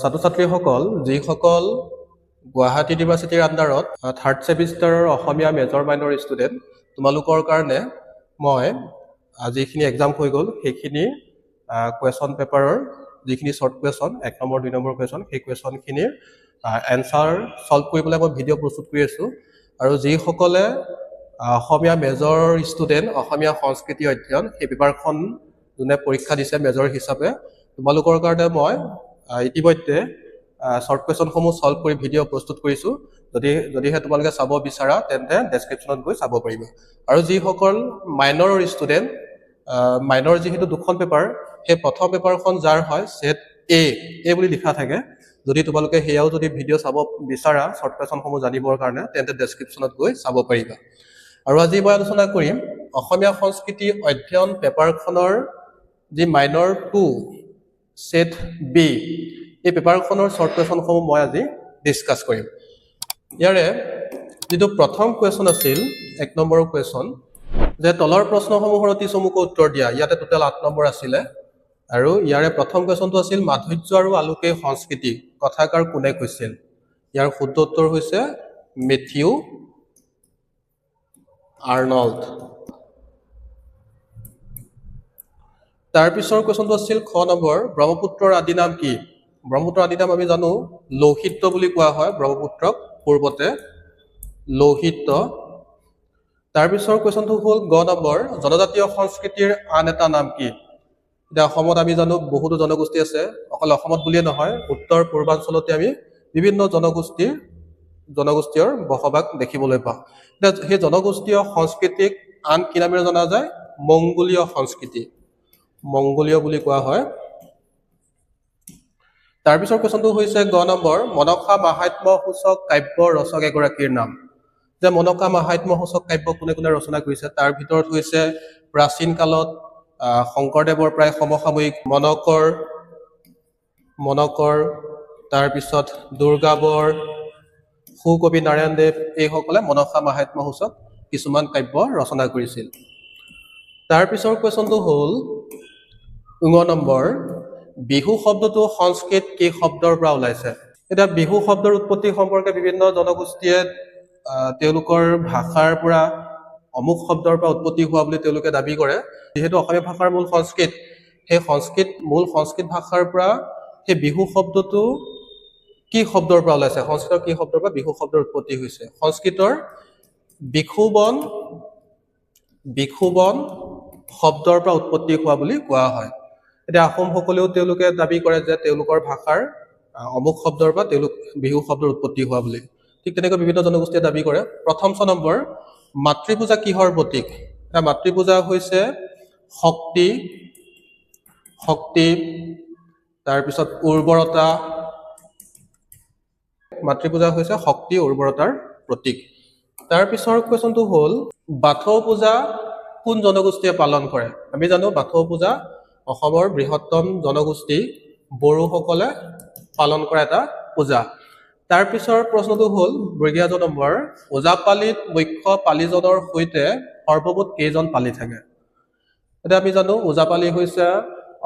ছাত্ৰ ছাত্ৰীসকল, যিসকল গুৱাহাটী ইউনিভাৰ্চিটিৰ আণ্ডাৰত থাৰ্ড ছেমিষ্টাৰৰ অসমীয়া মেজৰ মাইনৰ ষ্টুডেণ্ট, তোমালোকৰ কাৰণে মই যিখিনি এক্সাম হৈ গ'ল সেইখিনি কুৱেশ্যন পেপাৰৰ যিখিনি short question, 1 number 2 number question, সেই কুৱেশ্যনখিনিৰ এনচাৰ ছল্ভ কৰি পেলাই মই ভিডিঅ' প্ৰস্তুত কৰি আছোঁ। আৰু যিসকলে অসমীয়া মেজৰ ষ্টুডেণ্ট, অসমীয়া সংস্কৃতি অধ্যয়ন সেই পেপাৰখন যোনে পৰীক্ষা দিছে মেজৰ হিচাপে, তোমালোকৰ কাৰণে মই ইতিমধ্যে শ্বৰ্ট কুৱেশ্যনসমূহ ছল্ভ কৰি ভিডিঅ' প্ৰস্তুত কৰিছোঁ। যদিহে তোমালোকে চাব বিচাৰা তেন্তে ডেছক্ৰিপশ্যনত গৈ চাব পাৰিবা। আৰু যিসকল মাইনৰৰ ষ্টুডেণ্ট, মাইনৰ যিহেতু দুখন পেপাৰ, সেই প্ৰথম পেপাৰখন যাৰ হয় ছেট এ এ বুলি লিখা থাকে, যদি তোমালোকে সেয়াও যদি ভিডিঅ' চাব বিচাৰা শ্বৰ্ট কুৱেশ্যনসমূহ জানিবৰ কাৰণে তেন্তে ডেছক্ৰিপশ্যনত গৈ চাব পাৰিবা। আৰু আজি মই আলোচনা কৰিম অসমীয়া সংস্কৃতি অধ্যয়ন পেপাৰখনৰ যি মাইনৰ 2 ছেট বি, এই পেপাৰখনৰ শ্বৰ্ট কুৱেশ্যনসমূহ মই আজি ডিছকাছ কৰিম। ইয়াৰে যিটো প্ৰথম কুৱেশ্যন আছিল 1 নম্বৰৰ কুৱেশ্যন, যে তলৰ প্ৰশ্নসমূহৰ অতি চমুকৈ উত্তৰ দিয়া। ইয়াতে টোটেল 8 নম্বৰ আছিলে। আৰু ইয়াৰে প্ৰথম কুৱেশ্যনটো আছিল মাধুৰ্য আৰু আলোকে সংস্কৃতি কথাকাৰ কোনে কৈছিল? ইয়াৰ শুদ্ধ উত্তৰ হৈছে মেথিউ আৰ্নল্ড। তাৰ পিছৰ কুৱেশ্যনটো আছিল খ নম্বৰ, ব্ৰহ্মপুত্ৰৰ আদি নাম কি? ব্ৰহ্মপুত্ৰৰ আদি নাম আমি জানো লৌহিত্য বুলি কোৱা হয়, ব্ৰহ্মপুত্ৰক পূৰ্বতে লৌহিত্য। তাৰ পিছৰ কুৱেশ্যনটো হ'ল গ নম্বৰ, জনজাতীয় সংস্কৃতিৰ আন এটা নাম কি? এতিয়া অসমত আমি জানো বহুতো জনগোষ্ঠী আছে, অকল অসমত বুলিয়ে নহয়, উত্তৰ পূৰ্বাঞ্চলতে আমি বিভিন্ন জনগোষ্ঠীয় বসবাস দেখিবলৈ পাওঁ। এতিয়া সেই জনগোষ্ঠীয় সংস্কৃতিক আন কি নামেৰে জনা যায়? মংগোলীয় সংস্কৃতি, মংগোলীয় বুলি কোৱা হয়। তাৰ পিছৰ কুৱেশ্যনটো হৈছে গ নম্বৰ, মনসা মাহাত্ম্য সূচক কাব্য ৰচক এগৰাকীৰ নাম। যে মনসা মাহাত্ম্য সূচক কাব্য কোনে কোনে ৰচনা কৰিছে? তাৰ ভিতৰত হৈছে প্ৰাচীন কালত শংকৰদেৱৰ প্ৰায় সমসাময়িক মনকৰ, তাৰপিছত দুৰ্গাবৰ, সুকবি নাৰায়ণদেৱ, এইসকলে মনসা মাহাত্ম্য সূচক কিছুমান কাব্য ৰচনা কৰিছিল। তাৰ পিছৰ কুৱেশ্যনটো হ'ল ঙ নম্বৰ, বিহু শব্দটো সংস্কৃত কি শব্দৰ পৰা ওলাইছে? এতিয়া বিহু শব্দৰ উৎপত্তি সম্পৰ্কে বিভিন্ন জনগোষ্ঠীয়ে তেওঁলোকৰ ভাষাৰ পৰা অমুক শব্দৰ পৰা উৎপত্তি হোৱা বুলি তেওঁলোকে দাবী কৰে। যিহেতু অসমীয়া ভাষাৰ মূল সংস্কৃত, সেই সংস্কৃত মূল সংস্কৃত ভাষাৰ পৰা সেই বিহু শব্দটো কি শব্দৰ পৰা ওলাইছে? সংস্কৃতৰ কি শব্দৰ পৰা বিহু শব্দৰ উৎপত্তি হৈছে? সংস্কৃতৰ বিষুবন শব্দৰ পৰা উৎপত্তি হোৱা বুলি কোৱা হয়। এতিয়া আহোমসকলেও তেওঁলোকে দাবী কৰে যে তেওঁলোকৰ ভাষাৰ অমুক শব্দৰ পৰা তেওঁলোক বিহু শব্দৰ উৎপত্তি হোৱা বুলি। ঠিক তেনেকৈ বিভিন্ন জনগোষ্ঠীয়ে দাবী কৰে। প্ৰথম 6 নম্বৰ, মাতৃপূজা কিহৰ প্ৰতীক? এতিয়া মাতৃপূজা হৈছে শক্তি, শক্তি, তাৰপিছত উৰ্বৰতা। মাতৃপূজা হৈছে শক্তি উৰ্বৰতাৰ প্ৰতীক। তাৰ পিছৰ কুৱেশ্যনটো হ'ল বাথৌ পূজা কোন জনগোষ্ঠীয়ে পালন কৰে? আমি জানো বাথৌ পূজা অসমৰ বৃহত্তম জনগোষ্ঠী বড়োসকলে পালন কৰা এটা পূজা। তাৰ পিছৰ প্ৰশ্নটো হ'ল বৰ্গীয়াজ নম্বৰ, ওজাপালিত মুখ্য পালিজনৰ সৈতে সৰ্বমুঠ কেইজন পালি থাকে? এতিয়া আমি জানো ওজাপালি হৈছে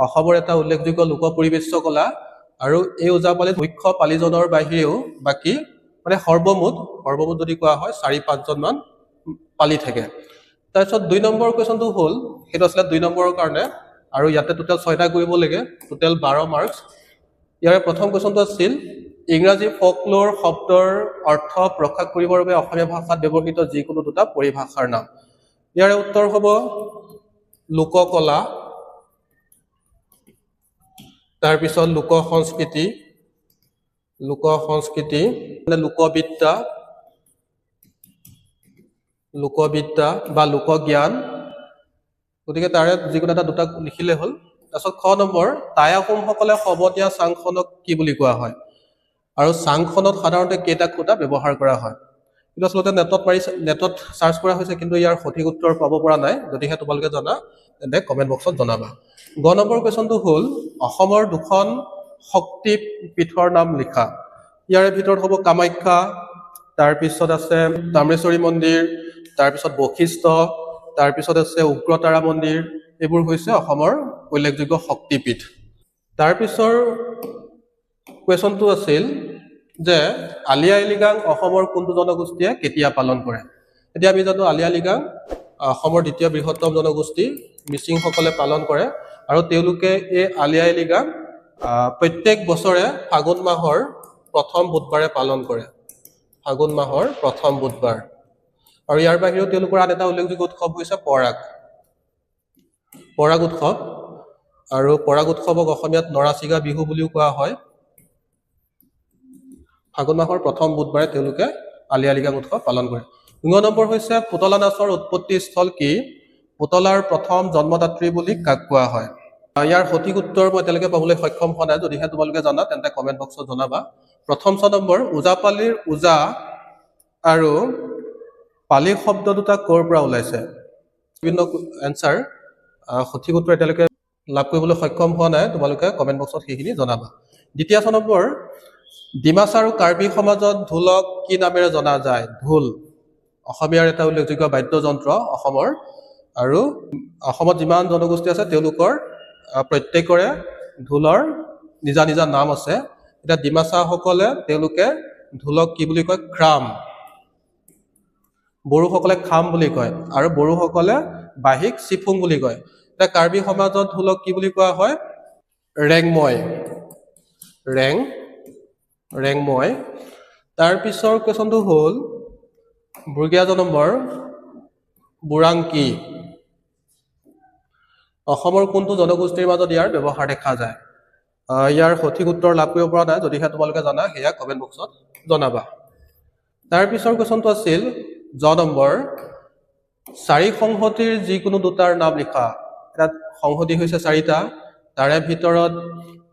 অসমৰ এটা উল্লেখযোগ্য লোক পৰিৱেশ্য কলা, আৰু এই ওজাপালিত মুখ্য পালিজনৰ বাহিৰেও বাকী মানে সৰ্বমুঠ যদি কোৱা হয় 4-5জনমান পালি থাকে। তাৰপিছত 2 নম্বৰ কুৱেশ্যনটো হ'ল, সেইটো আছিলে 2 নম্বৰৰ কাৰণে, আৰু ইয়াতে টোটেল 6টা কৰিব লাগে, টোটেল 12 মাৰ্কছ। ইয়াৰে প্ৰথম কুৱেশ্যনটো আছিল ইংৰাজী ফকলোৰ শব্দৰ অৰ্থ প্ৰকাশ কৰিবৰ বাবে অসমীয়া ভাষাত ব্যৱহৃত যিকোনো দুটা পৰিভাষাৰ নাম। ইয়াৰে উত্তৰ হ'ব লোককলা, তাৰপিছত লোক সংস্কৃতি, লোক সংস্কৃতি মানে লোকবিদ্যা, লোকবিদ্যা বা লোকজ্ঞান। গতিকে তাৰে যিকোনো এটা দুটা লিখিলে হ'ল। তাৰপিছত খ নম্বৰ, টাই আহোমসকলে শৱতীয়া চাংখনক কি বুলি কোৱা হয়? আৰু চাংখনত সাধাৰণতে কেইটা খুঁটা ব্যৱহাৰ কৰা হয়? কিন্তু আচলতে নেটত চাৰ্চ কৰা হৈছে, কিন্তু ইয়াৰ সঠিক উত্তৰ পাব পৰা নাই। যদিহে তোমালোকে জানা তেন্তে কমেণ্ট বক্সত জনাবা। গ নম্বৰ কুৱেশ্যনটো হ'ল অসমৰ দুখন শক্তি পীঠৰ নাম লিখা। ইয়াৰে ভিতৰত হ'ব কামাখ্যা, তাৰপিছত আছে তাম্ৰেশ্বৰী মন্দিৰ, তাৰপিছত বশিষ্ঠ, তাৰপিছত আছে উগ্ৰতাৰা মন্দিৰ। এইবোৰ হৈছে অসমৰ উল্লেখযোগ্য শক্তিপীঠ। তাৰপিছৰ কুৱেশ্যনটো আছিল যে আলি আই লৃগাং অসমৰ কোনটো জনগোষ্ঠীয়ে কেতিয়া পালন কৰে। এতিয়া আমি জানো আলি আই লৃগাং অসমৰ দ্বিতীয় বৃহত্তম জনগোষ্ঠী মিচিংসকলে পালন কৰে আৰু তেওঁলোকে এই আলি আই লৃগাং প্ৰত্যেক বছৰে ফাগুন মাহৰ প্ৰথম বুধবাৰে পালন কৰে, ফাগুন মাহৰ প্ৰথম বুধবাৰ। আৰু ইয়াৰ বাহিৰেও তেওঁলোকৰ আন এটা উল্লেখযোগ্য উৎসৱ হৈছে পৰাগ, পৰাগ উৎসৱ। আৰু পৰাগ উৎসৱক অসমীয়াত নৰাচিগা বিহু বুলিও কোৱা হয়। ফাগুন মাহৰ প্ৰথম বুধবাৰে তেওঁলোকে আলি আই লৃগাং উৎসৱ পালন কৰে। 9 নম্বৰ হৈছে পুতলা নাচৰ উৎপত্তি স্থল কি, পুতলাৰ প্ৰথম জন্মদাত্ৰী বুলি কাক কোৱা হয়। ইয়াৰ সঠিক উত্তৰ মই এতিয়ালৈকে পাবলৈ সক্ষম হোৱা নাই, যদিহে তোমালোকে জানা তেন্তে কমেণ্ট বক্সত জনাবা। প্ৰথম 6 নম্বৰ, ওজাপালিৰ ওজা আৰু পালি শব্দ দুটা ক'ৰ পৰা ওলাইছে। বিভিন্ন এনচাৰ সঠিক উত্তৰ এতিয়ালৈকে লাভ কৰিবলৈ সক্ষম হোৱা নাই, তোমালোকে কমেণ্ট বক্সত সেইখিনি জনাবা। দ্বিতীয় 6 নম্বৰ, ডিমাচা আৰু কাৰ্বি সমাজত ঢোলক কি নামেৰে জনা যায়। ঢোল অসমীয়াৰ এটা উল্লেখযোগ্য বাদ্যযন্ত্ৰ অসমৰ, আৰু অসমত যিমান জনগোষ্ঠী আছে তেওঁলোকৰ প্ৰত্যেকৰে ঢোলৰ নিজা নিজা নাম আছে। এতিয়া ডিমাচাসকলে তেওঁলোকে ঢোলক কি বুলি কয়, ক্ৰাম। বড়োসকলে খাম বুলি কয় আৰু বড়োসকলে বাঁহীক চিফুং বুলি কয়। এতিয়া কাৰ্বি সমাজত ঢোলক কি বুলি কোৱা হয়, ৰেংময়, ৰেংময়। তাৰ পিছৰ কুৱেশ্যনটো হ'ল বৰ্গীয়া নম্বৰ, বুৰাং কি, অসমৰ কোনটো জনগোষ্ঠীৰ মাজত ইয়াৰ ব্যৱহাৰ দেখা যায়। ইয়াৰ সঠিক উত্তৰ লাভ কৰিব পৰা নাই, যদিহে তোমালোকে জানা সেয়া কমেণ্ট বক্সত জনাবা। তাৰ পিছৰ কুৱেশ্যনটো আছিল জ নম্বৰ, চাৰি সংহতিৰ যিকোনো দুটাৰ নাম লিখা। ইয়াত সংহতি হৈছে চাৰিটা, তাৰে ভিতৰত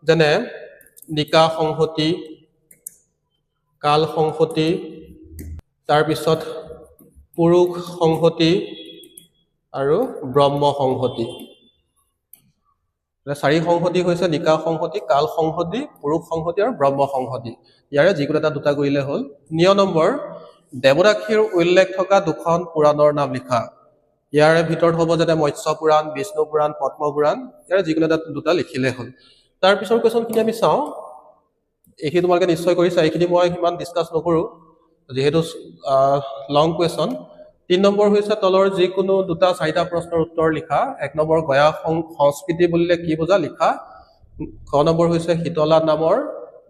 যেনে নিকা সংহতি, কাল সংহতি, তাৰপিছত পুৰুষ সংহতি আৰু ব্ৰহ্ম সংহতি। চাৰি সংহতি হৈছে নিকা সংহতি, কাল সংহতি, পুৰুষ সংহতি আৰু ব্ৰহ্ম সংহতি। ইয়াৰে যিকোনো এটা দুটা কৰিলে হ'ল। নিয় নম্বৰ, দেৱদাসীৰ উল্লেখ থকা দুখন পুৰাণৰ নাম লিখা। ইয়াৰে ভিতৰত হ'ব যেনে মৎস্য পুৰাণ, বিষ্ণু পুৰাণ, পদ্ম পুৰাণ, ইয়াৰে যিকোনো এটা দুটা লিখিলে হ'ল। তাৰ পিছৰ কুৱেশ্যনখিনি আমি চাওঁ, এইখিনি তোমালোকে নিশ্চয় কৰিছা, এইখিনি মই সিমান ডিছকাছ নকৰোঁ যিহেতু লং কুৱেশ্যন। 3 নম্বৰ হৈছে তলৰ যিকোনো দুটা চাৰিটা প্ৰশ্নৰ উত্তৰ লিখা। 1 নম্বৰ, গয়া সংস্কৃতি বুলিলে কি বুজা লিখা। খ নম্বৰ হৈছে শীতলা নামৰ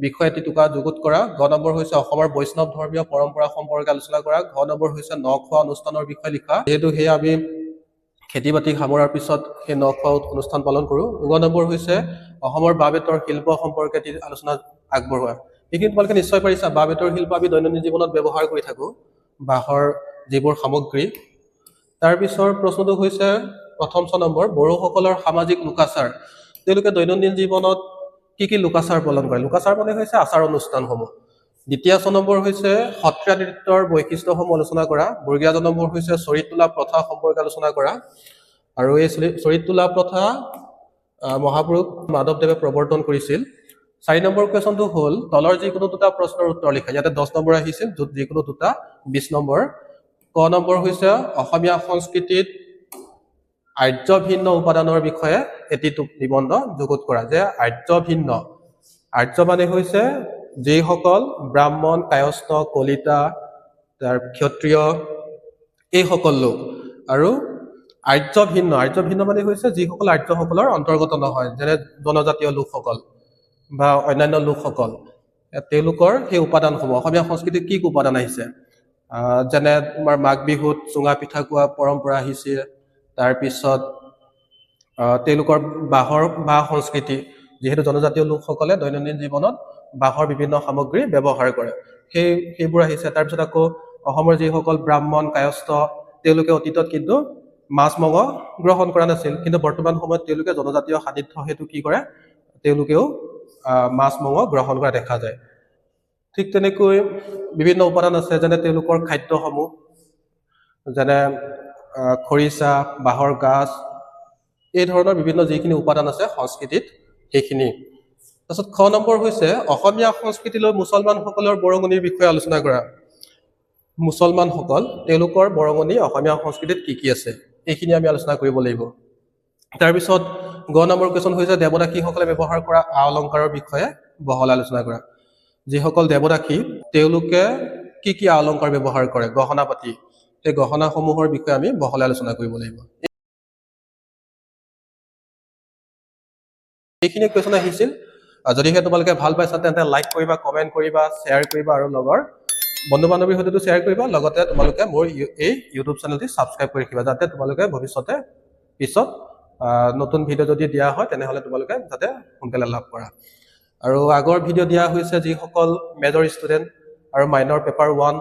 বিষয় এটি টোকা যুগুত কৰা। গ নম্বৰ হৈছে অসমৰ বৈষ্ণৱ ধৰ্মীয় পৰম্পৰা সম্পৰ্কে আলোচনা কৰা। ঘ নম্বৰ হৈছে নখোৱা অনুষ্ঠানৰ বিষয়ে লিখা, যিহেতু সেয়া আমি খেতি বাতি সামৰাৰ পিছত সেই নখোৱা অনুষ্ঠান পালন কৰোঁ। গ নম্বৰ হৈছে অসমৰ বাঁহ বেতৰ শিল্প সম্পৰ্কে এটি আলোচনা আগবঢ়োৱা। এইখিনি তোমালোকে নিশ্চয় পাৰিছা। বাঁহ বেতৰ শিল্প আমি দৈনন্দিন জীৱনত ব্যৱহাৰ কৰি থাকোঁ, বাঁহৰ যিবোৰ সামগ্ৰী। তাৰ পিছৰ প্ৰশ্নটো হৈছে প্ৰথম 6 নম্বৰ, বড়োসকলৰ সামাজিক লোকাচাৰ। তেওঁলোকে দৈনন্দিন জীৱনত কি কি লোকাচাৰ পালন কৰে। লোকাচাৰ মানে হৈছে আচাৰ অনুষ্ঠানসমূহ। দ্বিতীয় 6 নম্বৰ হৈছে সত্ৰীয়া নৃত্যৰ বৈশিষ্ট্যসমূহ আলোচনা কৰা। বৰ্গীয়া নম্বৰ হৈছে চৰিত তোলা প্ৰথা সম্পৰ্কে আলোচনা কৰা। আৰু এই চৰিত তোলা প্ৰথা মহাপুৰুষ মাধৱদেৱে প্ৰৱৰ্তন কৰিছিল। 4 নম্বৰ কুৱেশ্যনটো হ'ল তলৰ যিকোনো দুটা প্ৰশ্নৰ উত্তৰ লিখা। ইয়াতে 10 নম্বৰ আহিছিল, য'ত যিকোনো দুটা 20 নম্বৰ। ক নম্বৰ হৈছে অসমীয়া সংস্কৃতিত আৰ্য ভিন্ন উপাদানৰ বিষয়ে এটি নিবন্ধ যুগুত কৰা। যে আৰ্য ভিন্ন, আৰ্য মানে হৈছে যিসকল ব্ৰাহ্মণ, কায়স্থ, কলিতা, তাৰ ক্ষত্ৰিয় এইসকল লোক। আৰু আৰ্য ভিন্ন, আৰ্য ভিন্ন মানে হৈছে যিসকল আৰ্যসকলৰ অন্তৰ্গত নহয়, যেনে জনজাতীয় লোকসকল বা অন্যান্য লোকসকল, তেওঁলোকৰ সেই উপাদানসমূহ। অসমীয়া সংস্কৃতিত কি কি উপাদান আহিছে, যেনে তোমাৰ মাঘ বিহুত চুঙা পিঠা খোৱা পৰম্পৰা আহিছে, তাৰপিছত তেওঁলোকৰ বাঁহ সংস্কৃতি, যিহেতু জনজাতীয় লোকসকলে দৈনন্দিন জীৱনত বাঁহৰ বিভিন্ন সামগ্ৰী ব্যৱহাৰ কৰে, সেইবোৰ আহিছে। তাৰপিছত আকৌ অসমৰ যিসকল ব্ৰাহ্মণ, কায়স্থ, তেওঁলোকে অতীতত কিন্তু মাছ মঙহ গ্ৰহণ কৰা নাছিল, কিন্তু বৰ্তমান সময়ত তেওঁলোকে জনজাতীয় সান্নিধ্য হেতু কি কৰে, তেওঁলোকেও মাছ মঙহ গ্ৰহণ কৰা দেখা যায়। ঠিক তেনেকৈ বিভিন্ন উপাদান আছে, যেনে তেওঁলোকৰ খাদ্যসমূহ, যেনে খৰিচা, বাঁহৰ গাজ, এই ধৰণৰ বিভিন্ন যিখিনি উপাদান আছে সংস্কৃতিত সেইখিনি। তাৰপিছত খ নম্বৰ হৈছে অসমীয়া সংস্কৃতিলৈ মুছলমানসকলৰ বৰঙণিৰ বিষয়ে আলোচনা কৰা। মুছলমানসকল তেওঁলোকৰ বৰঙণি অসমীয়া সংস্কৃতিত কি কি আছে এইখিনি আমি আলোচনা কৰিব লাগিব। তাৰপিছত গ নম্বৰ কুৱেশ্যন হৈছে দেৱদাসীসকলে ব্যৱহাৰ কৰা আ অলংকাৰৰ বিষয়ে বহলাই আলোচনা কৰা। যিসকল দেৱদাসী, তেওঁলোকে কি কি অলংকাৰ ব্যৱহাৰ কৰে, গহনা পাতি, সেই গহনাসমূহৰ বিষয়ে আমি বহলাই আলোচনা কৰিব লাগিব। এইখিনি কুৱেশ্যন আহিছিল। যদিহে তোমালোকে ভাল পাইছা, তেন্তে লাইক কৰিবা, কমেণ্ট কৰিবা, শ্বেয়াৰ কৰিবা আৰু লগৰ বন্ধু বান্ধৱীৰ সৈতেতো শ্বেয়াৰ কৰিবা। লগতে তোমালোকে মোৰ এই ইউটিউব চেনেলটি ছাবস্ক্ৰাইব কৰি ৰাখিবা, যাতে তোমালোকে ভৱিষ্যতে পিছত নতুন ভিডিঅ' যদি দিয়া হয়, তেনেহ'লে তোমালোকে যাতে সোনকালে লাভ কৰা। আৰু আগৰ ভিডিঅ' দিয়া হৈছে, যিসকল মেজৰ ষ্টুডেণ্ট আৰু মাইনৰ পেপাৰ 1,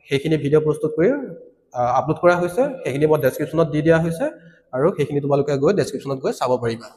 সেইখিনি ভিডিঅ' প্ৰস্তুত কৰি আপলোড কৰা হৈছে। সেইখিনি মই ডেছক্ৰিপশ্যনত দি দিয়া হৈছে আৰু সেইখিনি তোমালোকে গৈ ডেছক্ৰিপশ্যনত গৈ চাব পাৰিবা।